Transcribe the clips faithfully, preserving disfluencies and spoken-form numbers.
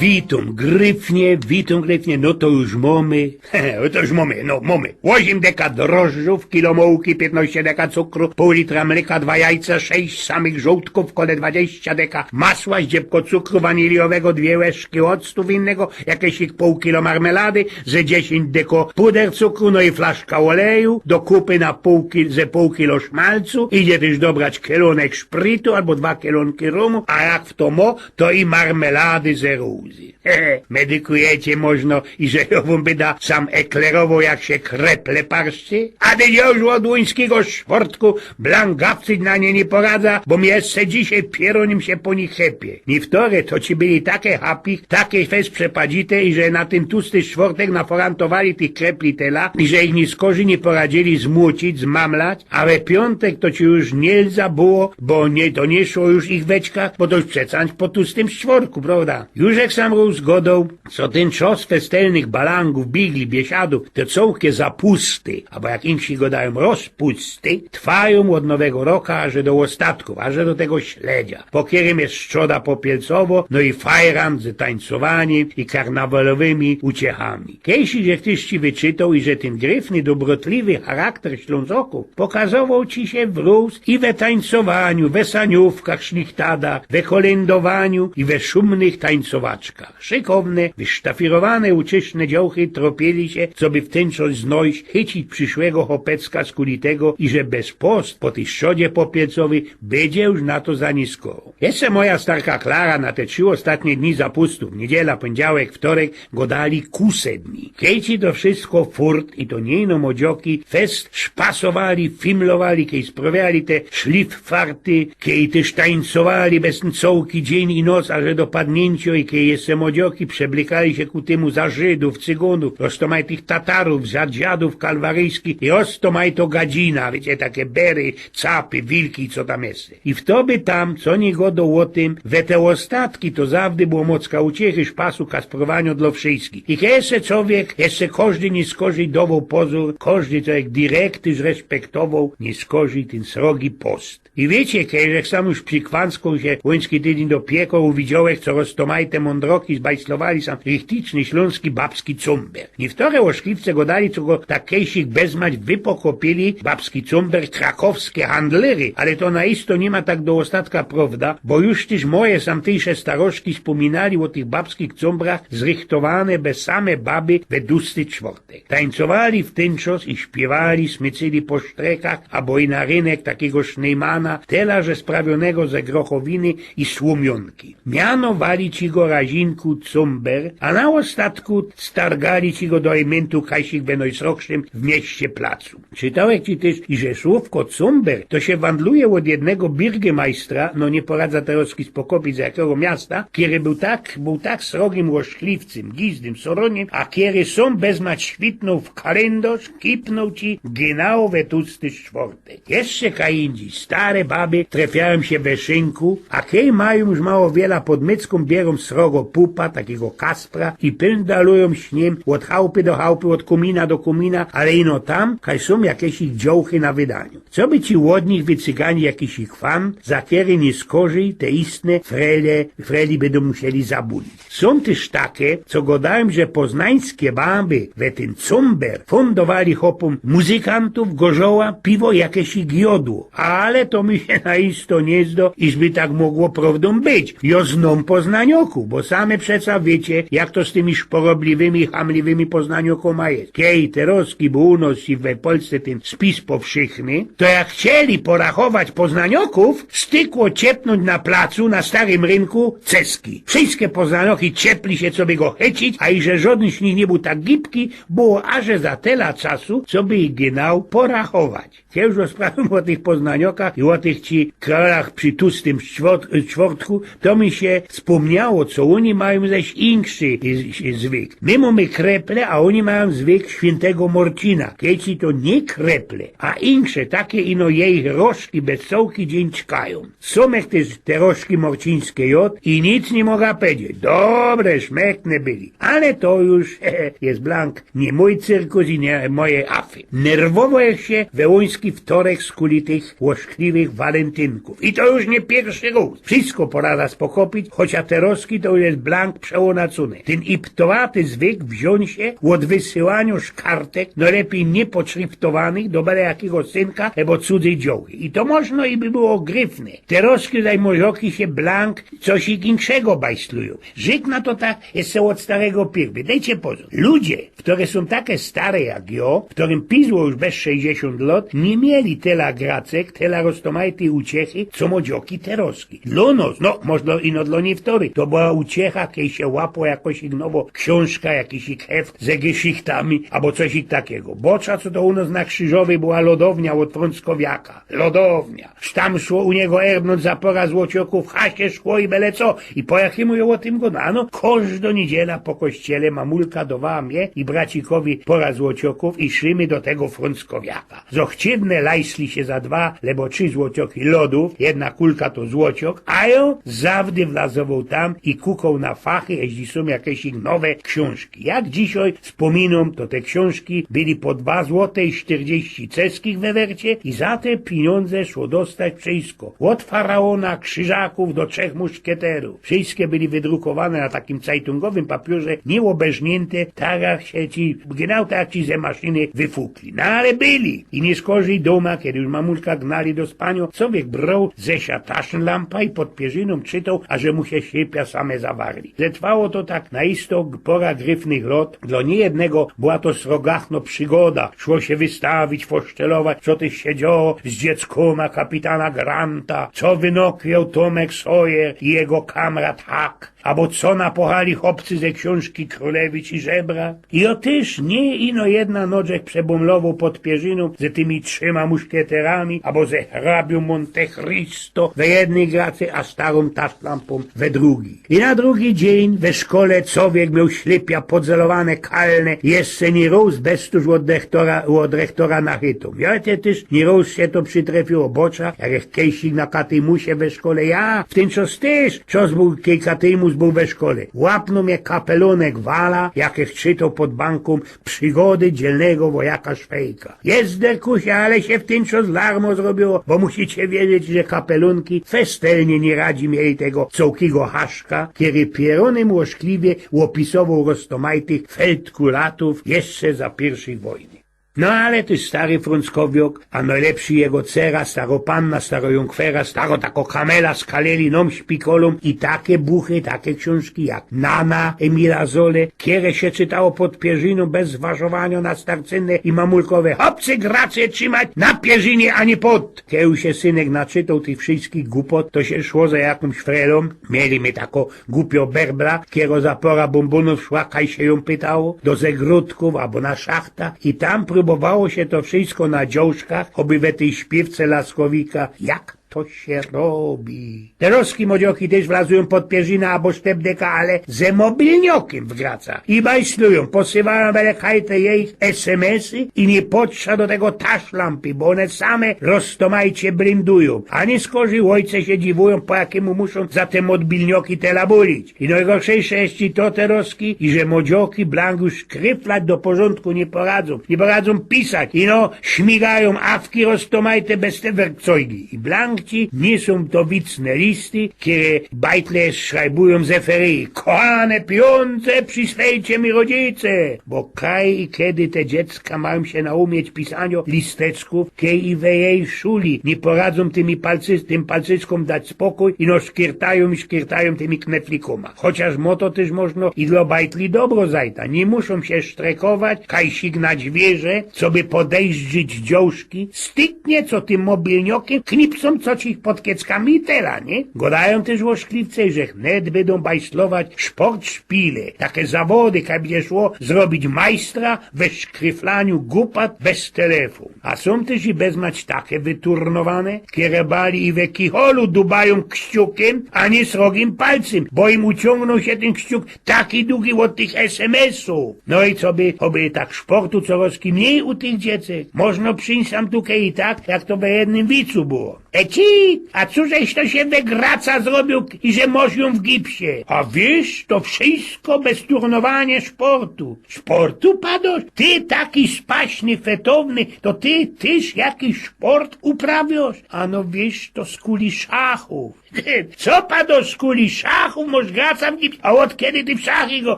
Witōm gryfnie, witōm gryfnie, no to już mōmy. He, he, to już mōmy, no mōmy. Ôziym deka drożdżōw, kilo mołki, piytnŏście deka cukru, pōł litra mlyka, dwa jajca, sześć samych żołtkōw, kole dwadziścia deka masła, ździebko cukru waniliowego, dwie łyżki octu winnego, jakeś ich pōł kilo marmelady, ze dziesiyńć deko puder cukru, no i flaszka ôleju, do kupy na pōł kil-, ze pōł kilo szmalcu, idzie tyż dobrać kielōnek szpritu abo dwa kielōnki rumu, a jak fto mŏ, to i marmelady ze rōzy. He, he, medykujecie możno, iże jŏ wōm byda sam eklerowoł, jak sie kreple parszczy? A dyń jŏ już ôd łuńskigo szwŏrtku blank gawcyć na nie niy poradza, bo mie jeszcze dzisiej pierō, nim sie po nich chepie. Niywtore to ci byli take happy, take fest przepadzite, iże na tyn tusti szwŏrtek naforantowali tych krepli tela, iże ich niskorzij niy poradzili zmōcić, zmamlać, a we piōntek to ci już niy lza było, bo niy, to niy szło już ich weczka, bo to już przeca po tustym szwŏrtku, prŏwda? Już żech sam rŏz godoł, co tyn czŏs festelnych balangōw, bigli, biesiadōw, te cołkie zapusty, abo jak inksi godajōm, rozpusty, trwajōm ôd nowego roka aże do ôstatkōw, aże do tego śledzia, po kerym je strzoda popielcowo, no i fajran ze tańcowaniym i karnawalowymi uciechami. Kejsik żech tyż ci wyczytoł, iże tyn gryfny, dobrotliwy charakter Ślōnzokōw pokazowoł ci sie wrōz i we tańcowaniu, we saniōwkach, szlichtadach, we kolyndowaniu i we szumnych tańcowaczkach. Szykowne, wysztafirowane, ucieszne dziołchy tropiyli sie, coby w tyn czŏs znojś chycić prziszłego chopecka, skuli tego, iże bez post po tyj strzodzie popielcowyj bydzie już na to za nisko. Jeszcze moja starka Klara na te trzi ôstatnie dni zapustōw, niedziela, pōndziałek, wtorek, godali kuse dni. Kej ci to wszysko furt i to niy ino modzioki, fest szpasowali, fimlowali, kej sprŏwiali te szliffarty, kej tyż tańcowali bez tyn cołki dziyń i noc, aże do padniyńcio, i kej jeszcze modzioki przeblykali sie ku tymu za Żydōw, Cygōnōw, roztomajtych Tatarōw, za dziadōw kalwaryjskich i roztomajto gadzina, wiycie, take bery, capy, wilki, co tam jeszcze. I fto by tam co niy godoł ô tym, we te ôstatki to zawdy było mocka uciechy, szpasu, kasprowanio dlō wszyskich. I jeszcze czowiek, jeszcze kożdy niskorzij dowoł pozōr, kożdy czowiek direktyż respektowoł niskorzij tyn srogi post. I wiycie, kej żech sam już przikwanskoł sie łuński tydziyń do piekła, uwidziołech, co roztomajte mōndroki zbajslowali sam richticzny ślōnski babski cōmber. Niywtore ôszkliwce godali, co go tak kejsik bezmać wypokopiyli babski cōmber, krakowske handlery, ale to na isto niy ma tak do ôstatka prŏwda, bo już tyż moje samtyjsze staroszki spōminali ô tych babskich cōmbrach, zrychtowane bez same baby we dusty czwŏrtek. Tańcowali w tyn czŏs i śpiywali, smycyli po sztrekach, abo i na rynek takigo sznejmana, tela że sprawionego ze grochowiny i słōmiōnki. Mianowali ci go razinku cōmber, a na ôstatku stargali ci go do ymyntu kajsik we nojsrokszym w mieście placu. Czytołech ci tyż, iże słōwko cōmber to sie wandluje ôd jednego birgemajstra, no niy poradza terŏzki spokopić za jakigo miasta, kery bōł tak, bōł tak srogim ôszkliwcym, gizdym, sorōnim, a kery sam bezmać świtnōł w kalyndosz, kipnōł ci genau we tusty szwŏrtek. Jeszcze kaj indzij, stare baby trefiajōm sie we szynku, a kej majōm już mało wiela pod mycku, bierōm srogo pupa, takigo kaspra, i pyndalujōm sie nim ôd chałpy do chałpy, ôd kōmina do kōmina, ale ino tam, kaj sōm jakeś ich dziołchy na wydaniu. Coby ci ôd nich wycygani jakiś ich fan, za kery niskorzij te istne frele, freli bydōm musieli zabulić. Sōm tyż take, co godajōm, że poznańske baby we tyn cōmber fōndowali chopōm muzykantōw, gorzoła, piwo i jakeś ich jodło. Ale to mi sie na isto niy zdo, iżby tak mogło prŏwdōm być. Jŏ znōm Poznaniokōw, bo same przeca wiycie, jak to z tymi szporobliwymi, chamliwymi Poznaniokōwma je. Kej terŏzki bōł u nos i we Polsce tyn spis powszychny, to jak chcieli porachować Poznaniokōw, stykło ciepnōńć na placu, na Starym Rynku, ceski. Wszyske Poznanioki ciepli sie, coby go chycić, a iże żŏdyn z nich niy bōł tak gibki, było aże za tela czasu, coby ich genau porachować. Kej już rozprawiōm ô tych Poznaniokach i ô tych ci krajach przi tustym szwŏrt-, szwŏrtku, to mi sie spōmniało, co ôni majōm zaś inkszi, y, y, zwyk. My mōmy kreple, a ôni majōm zwyk świyntego Morcina. Kej ci to niy kreple, a inksze take ino jejich rożki bez cołki dziyń czkajōm. Sōm jech tyż te rożki morcińske jŏd i nic niy moga powiedzieć. Dobre, szmychne byli. Ale to już, he, he, je blank niy mōj cyrkus i niy moje afy. Nerwowoł jech sie we łuński wtorek skuli tych ôszkliwych walentynkōw. I to już niy piyrszy rŏz. Wszysko poradzã spokopić, chocia terŏzki to już blank przełōnacuny. Tyn iptowaty zwyk wziōn sie ôd wysyłaniŏ szkartek, nojlepij niyposzriftowanych, do bele jakigo synka ebo cudzyj dziołchy. I to możno i by było gryfne. Terŏzki zaś młodzioki sie blank coś inkszego bajslujōm. Żydź na to tak jeszcze ôd starego piyrwy. Dejcie pozōr. Ludzie, kere sōm take stare jak jŏ, kerym pizło już bez sześćdziesiōnt lŏt, niy mieli tela gracek, tela roztōmajtyj uciechy, co młodzioki terŏzki. Dlŏ nŏs, no, możno ino dlŏ niyktorych, to była uciecha, kej sie łapło jakoś nowŏ ksiōnżka, jakiś heft ze geszichtami, abo coś takigo. Bŏcza, co to u nŏs na Krzyżowyj była lodownia ôd Frōnckowiaka. Lodownia. Tam szło u niego ernōnc za pŏra złocioków, hasie, szkło i bele co. I po jakimu jŏ ô tym gŏdōm? Ano, kożdŏ niydziela po kościele mamulka dŏwała mie i bracikowi pŏra złocioków i szli my do tego Frōnckowiaka. Zochciwne lajsli sie za dwa abo trzi złocioki lodōw, jedna kulka to złociok, a jŏ zawdy wlazowoł tam i kukoł na fachy, jeźli sōm jakeś nowe ksiōnżki. Jak dzisiŏj spōminōm, to te ksiōnżki byli po dwa złote i sztyrdzieści ceskich we wercie i za te piniōndze szło dostać wszysko. Ôd Faraōna, Krzyżakōw do Trzech Muszkieterōw. Wszyjske byli wydrukowane na takim cajtungowym papiōrze, niy ôberzniynte, tak jak sie ci, genau tak jak ci ze maszyny wyfukli. No ale byli. I niy skorzyj dōma, kej już mamulka gnali do spaniŏ, cowiek broł ze sia taszynlampa i pod pierzynōm czytoł, a że mu sie ślepia same zawarli. Zetrwało to tak na isto pŏra gryfnych lŏt. Dlŏ niyjednego była to srogachno przygoda. Szło sie wystawić, foszczelować, co tyż sie dzioło z dzieckōma kapitana Granta, co wynokwiŏł Tōmek Sawyer i jego kamrat Huck, abo co napochali chopcy ze ksiōnżki Krōlewicz i Żebrak. I ôtyż niy ino jedna nodżech przebōmlowoł pod pierzynōm ze tymi Trzema Muszkieterami, abo ze hrabiōm Monte Cristo we jednyj gracy, a starōm taszlampōm we drugij. I na drugi dziyń we szkole cowiek mioł ślepia podzelowane kalne, jeszcze niyroz bez to, że ôd rechtora, ôd rechtora nachytōm. Jŏ te tyż niyroz sie to przytrefiło, bŏcza, jak kejsik na katyjmusie we szkole, ja w tyn czŏs tyż, czŏs bōł, kej katyjmus bōł we szkole. Łapnōł mie kapelōnek Wala, jak ech czytoł pod bankōm Przygody dzielnego wojaka Szwejka. Jezderkusie, ale sie w tyn czŏs larmo zrobiło, bo musicie wiedzieć, że kapelōnki festelnie niy radzi mieli tego cołkigo haszka, kery pierōnym łoszkliwie ôpisowoł roztōmajtych feldkulatōw jeszcze za piyrwszyj wojny. No ale tyż stary Frōnckowiŏk, a nojlepszy jego cera, starŏ panna, starŏ Junkwera, starŏ takŏ kamela z Kaleli nōm szpikolōm i take buchy, take ksiōnżki jak Nana Emila Zole, kere sie czytało pod pierzynōm bez zważowaniŏ na starcynne i mamulkowe: „Chopcy, gracy trzimać na pierzynie, a niy pod”. Kej już sie synek naczytoł tych wszyjskich gupot, to sie szło za jakōmś frelōm. Mieli my takŏ gupiŏ berbla, kerŏ za pŏra bōmbōnōw szła, kaj sie jōm pytało, do zegrodkōw abo na szachta i tam prōbowało sie to wszyjsko na dziołszkach, choćby we tyj śpiywce Laskowika. Jak to sie robi? Terŏzki młodzioki tyż wlazujōm pod pierzynã abo sztebdeka, ale ze mobilniokym w gracach. I bajslujōm, posywajōm bele kaj te jejich S M S-y i niy potrza do tego taszlampy, bo ône same roztōmajcie bryndujōm. A niy skorzyj ôjce sie dziwujōm, po jakimu muszōm za te mobilnioki tela bolić. I nojgorszejsze jeszcze to, terŏzki, iże młodzioki blank już szkryflać do porzōndku niy poradzōm, niy poradzōm pisać. Ino śmigajōm awki roztōmajte bez te werkcojgi. I blank ci niy sōm to wicne listy, kere bajtle szrajbujōm ze feryji. „Kochane pijōndze, przysłejcie mi, rodzice”. Bo kaj i kedy te dziecka majōm sie naumieć pisaniŏ listeczkōw, kej i we jejich szuli niy poradzōm tymi palcy-, tym palcyskōm dać spokōj, ino szkyrtajōm i szkyrtajōm tymi kneflikōma. Chociŏż mo to tyż możno i dlŏ bajtli dobro zajta. Niy muszōm sie sztrekować, kaj sygnać wieże, coby podejrzyć dziołszki, styknie co tym mobilniokym, knipsōm co cich pod kieckami i tela, niy? Gŏdajōm tyż ôszkliwce, że wnet bydōm bajslować szport szpile, take zawody, kaj bydzie szło zrobić majstra we szkryflaniu gupat bez telefōn. A sōm tyż i bezmać take wyturnowane, kere bali i we kicholu dubajōm kciukym, a niy srogim palcym, bo im uciōngnōł sie tyn kciuk taki dugi ôd tych S M S-ōw. No i coby, coby tak szportu corŏz mnij u tych dziecek. Możno przińć sam tukej i tak, jak to we jednym wicu było. „Eci, a cożeś to sie we graca zrobiōł, iże mŏsz jōm w gipsie?” „A wiysz, to wszysko bez turnowanie szportu.” „Szportu padŏsz? Ty taki spaśny, fetowny, to ty tyż jakiś szport uprawiŏsz?” „Ano wiysz, to skuli szachōw.” Ty, co pa do skuli szachōw mosz graca w gipsie? A ôd kedy ty w szachy go?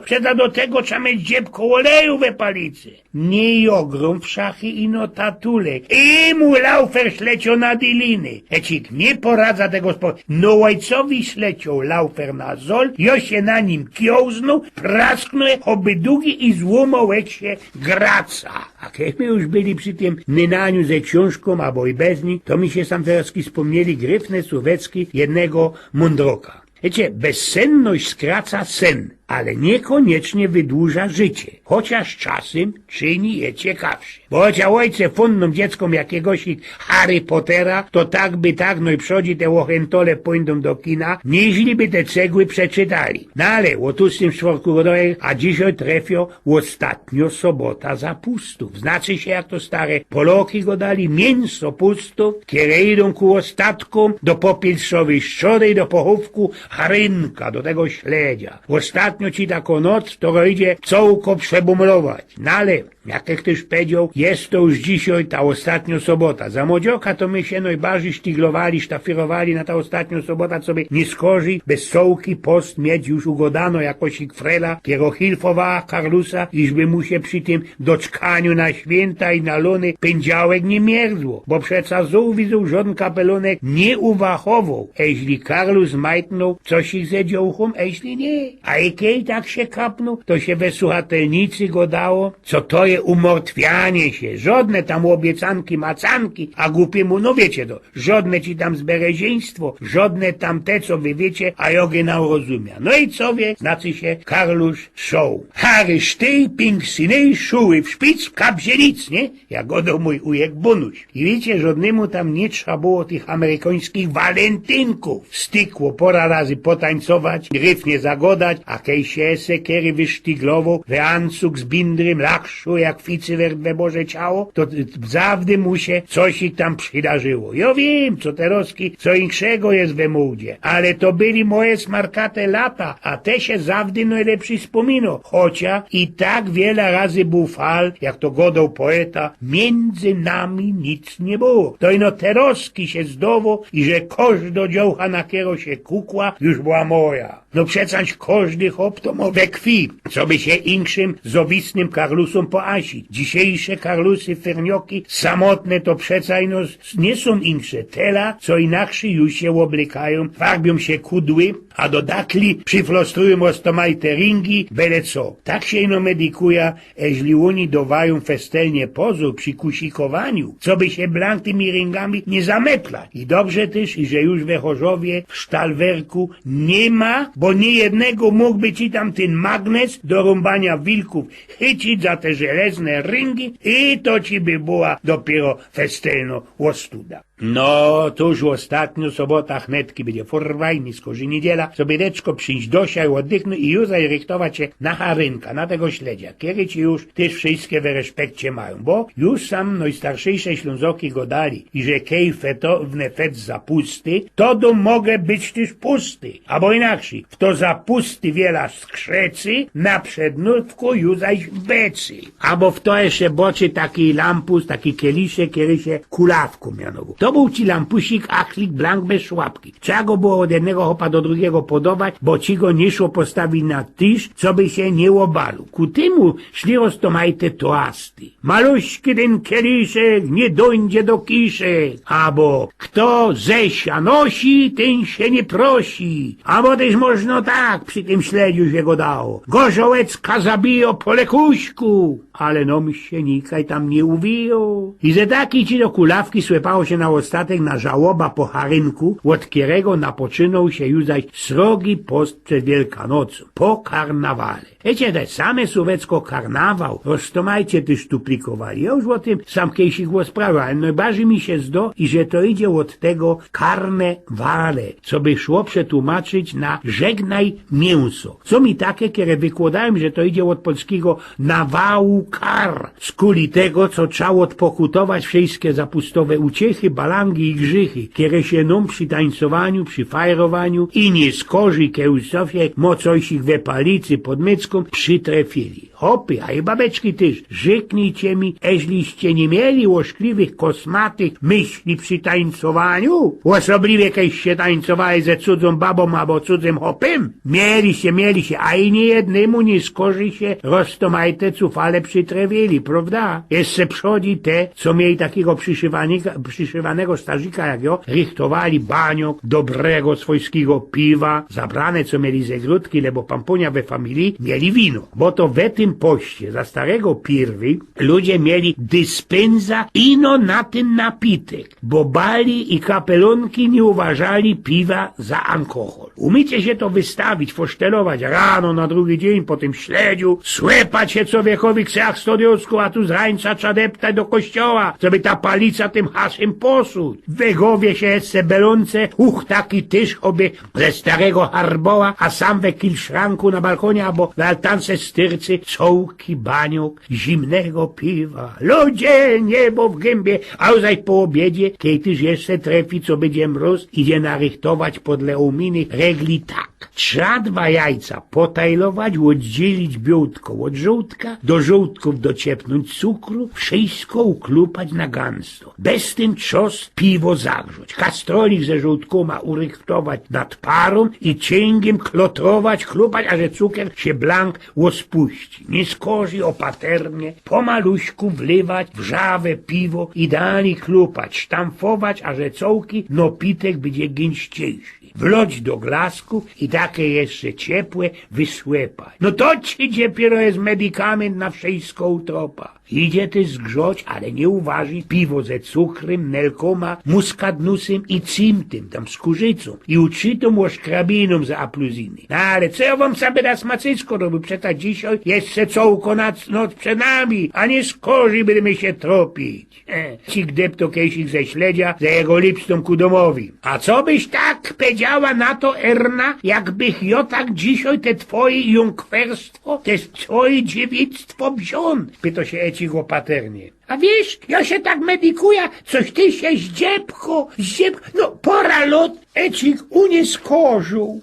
Przeta do tego trza mieć dziebko ôleju we palicy. Niy, jo grōm w szachy, ino tatulek. I mu laufer ślecio na diliny. Ecik, niy poradza tego spo... No ôjcowi ślecio laufer na zol, jo sie na nim kiołznōł, prasknōł, ôbydugi i złōmoł łek sie graca. A kej my już byli przi tym nydaniu ze ksiōnżkōm abo i bez nij, to mi sie sam terŏzki spōmnieli gryfne słōweczki jednego mōndroka. Wiycie, bezsenność skraca sen, ale niykoniecznie wydłuża życie, chociŏż czasym czyni je ciekawsze. Bo chociŏż ôjce fōndnōm dzieckōm jakigoś Harry Pottera, to tak by tak nojprzodzi te ôchentole pōndōm do kina, niźli by te cegły przeczytali. No ale ô tłustym szworku godoje, a dzisiŏj trefiōm ôstatniŏ sobota zapustōw. Znaczy sie, jak to stare Polŏki godali, miyńso pustōw, kere idōm ku ôstatkōm do popielsowej strzory i do pochōwku harynka, do tego śledzia. Ôstatniŏ ci takŏ noc, to idzie cołko przebumlować. No ale, jak to ftoś pedzioł, je to już dzisiŏj ta ôstatniŏ sobota. Za młodzioka to my sie nojbardzij sztiglowali, sztafirowali na ta ôstatniŏ sobota, coby niyskorzij bez cołki post mieć już ugodano jakoś frela, kero hilfowała Karlusa, iżby mu sie przi tym doczkaniu na świynta i na lōny pyndziałek niy mierzło, bo przeca zōł widzōł, żŏdyn kapelunek niy uwachowoł. Eźli Karlus majtnōł, co sie ze dziołchōm, eźli niy. A i kej tak sie kapnōł, to sie we suchatelnicy godało, co to je umortwianie sie. Żŏdne tam ôbiecanki, macanki, a gupiymu, no wiycie to, żŏdne ci tam zbereziństwo, żŏdne tam te, co wy wiycie, a jo genau rozumia. No i co wie, znaczy sie Karluś szoł. Harry sztyj, pink synyj, szuły w szpic, w kabzie nic, niy? Jak godoł mōj ujek Bunuś. I wiycie, żŏdnymu tam niy trza było tych amerykańskich walentynkōw. Stykło pora razy potańcować, gryfnie zagodać, a kej sie sekery wysztyglowoł, we ancuk z bindrym, lachszu jak ficy we, we Boże ciało, to, y, zawdy mu sie coś ich tam przidarzyło. Jo wiym, co terŏzki, co inkszego je we mōdzie, ale to byli moje smarkate lata, a te sie zawdy nojlepszy spōmino, chociŏż i tak wiela razy bōł fal, jak to godoł poeta, miyndzy nami nic niy było. To ino terŏzki sie zdowo, iże kożdo dziołcha, na kero sie kukła, już była moja. No przecież kożdy chop to mo we krwi, coby sie inkszym zowisnym Karlusōm poasić. Dzisiejsze Karlusy, fyrnioki, samotne to przeca ino s-, niy sōm insze. Tela, co inakszyj już sie ôblykajōm, farbiōm sie kudły, a do dakli prziflostrujōm roztōmajte ringi, byle co. Tak sie ino medykuja, eźli ôni dŏwajōm festelnie pozōr przi kusikowaniu, coby sie blank tymi ringami niy zameplać. I dobrze tyż, iże już we Chorzowie w sztalwerku niy ma, bo niyjednego mōgłby ci tam tyn magnes do rōmbaniŏ wilkōw chycić za te żelezne ringi i to ci by była dopiyro festelnŏ ôstuda. No, to już ôstatniŏ sobota, chnetki bydzie furwaj, niyskorzij niydziela, sobie deczko przińś do sia i ôddychnyj i już zarychtować sie na harynka, na tego śledzia, kery ci już tyż wszyjske we reszpekcie majōm, bo już sam nojstarszejsze Ślōnzoki godali, iże kej fetowne fec zapusty, to dōm moge być tyż pusty, abo inakszyj, fto zapusty wiela skrzecy, na przednōwku już zaś becy. Abo fto jeszcze boczy taki lampus, taki kieliszek, kery sie kulawkōm mianowoł. To bōł ci lampusik, achlik, blank bez szłapki. Trza go było ôd jednego chopa do drugigo podować, bo ci go niy szło postawić na tyż, coby sie niy ôbalił. Ku tymu szli roztōmajte toasty. Maluśki tyn kieliszek niy dōńdzie do kisze. Abo: Kto ze sia nosi, tyn sie niy prosi. Abo tyż możno tak przi tym śledziu sie godało: Gorzołecka zabijŏ po lekuśku, ale nōm sie nikaj tam niy uwijŏ. I ze taki ci do kulawki słepało sie na ôstatek na żałoba po harynku, ôd kerego napoczynōł sie już zaś srogi post przed Wielkanocōm, po karnawale. Wiycie, te same słōweczko karnawał roztōmajcie tyż tu plikowali. Jo już ô tym sam kejsik rozprawiōł, ale nojbardzij mi sie zdo, iże to idzie ôd tego karne wale, co by szło przetłumaczyć na żegnaj miynso. Sōm i take, kere wykłodajōm, że to idzie ôd polskigo nawału kar, skuli tego, co trza ôdpokutować wszyjske zapustowe uciechy, balangi i grzychy, kere sie nōm przi tańcowaniu, przi fajrowaniu i niyskorzij, kej już sie mo coś ich we palicy pod myckōm, przitrefili. Chopy, a i babeczki tyż, rzyknijcie mi, eźliście niy mieli ôszkliwych, kosmatych myśli przi tańcowaniu? Ôsobliwie, kejście tańcowali ze cudzōm babōm abo cudzym chopym? Mieliście, mieliście, a i niy jednymu niy skorzy sie roztomajte cufale przitrefili, prowda? Jeszcze przodzi te, co mieli takigo przyszywanika-, przyszywanego starzika jak jo, rychtowali baniok dobrego swojskigo piwa, zabrane, co mieli zegrodki, lebo pampōnia we familiji mieli wino. Bo to we tym poście za starego piyrwyj ludzie mieli dyspynsa ino na tyn napitek, bo bali i kapelōnki niy uważali piwa za alkohol. Umiycie sie to wystawić, fosztelować rano na drugi dziyń po tym śledziu, słepać sie, co wiekowi ksach stodołsku, a tu z rańca trza deptać do kościoła, coby ta palica tym haszym posuć. We gowie sie jeszcze belōnce, uch, taki tyż, chopy, ze starego harboła, a sam we kilszranku na balkōnie abo we altance styrcy cołki baniok zimnego piwa. Ludzie, niebo w gymbi, a zaś po ôbiedzie, kej tyż jeszcze trefi, co bydzie mrōz, idzie narychtować podle umiynych regli tak. Trza dwa jajca potajlować, ôddzielić biōłtko ôd żołtka, do żołtkōw dociepnōńć cukru, wszysko uklupać na gęsto. Bez tyn czos piwo zagrzoć. Kastrolik ze żołtkōma urychtować nad parōm i ciyngiym klotrować, klupać, aże cukier sie blank ôspuści. Niy skorzij, ôpaternie, pomaluśku wlywać wrzawe piwo i dalij klupać, sztamfować, aże cołki nopitek bydzie gynściyjszy. Wloć do glasku i take jeszcze ciepłe wysłepać. No to ci dopiyro je medikamynt na wszysko utropa. Idzie tyż zgrzoć, ale niy uważyj, piwo ze cukrym, nelkōma, muskatnusym i cymtym, tam z kōrzycōm i utrzytōm ôszkrabinōm z apluzyny. No ale co jo wōm sobie da smacysko robił, przeta dzisiej jeszcze cołko noc, noc przed nami, a niy skorzij bydymy sie tropić. E, ci gdyb to kejsik ze śledzia, ze jego lipstōm ku dōmowi. A co byś tak pedziała na to, Erna, jakbych jo tak dzisiej te twoje junkwerstwo, te twoje dziewictwo wziōn? Pyto sie Ecik ôpaternie. A wiysz, jo sie tak medikuja, coś ty sie zdziebko, zdziebko, no pora lot, Ecik uniy skorzōł.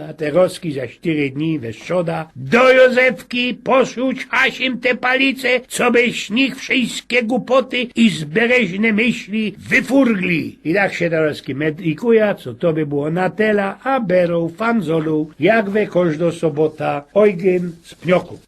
A teroski za sztyry dni we strzoda do Józefki poszuć haszym te palice, cobyś nich wszyjske gupoty i zbereźne myśli wyfurgli. I tak sie teroski medikuja, co to by było na tela, a beroł, fanzoloł, jak we kożdo sobota, Ojgyn z Pniokōw.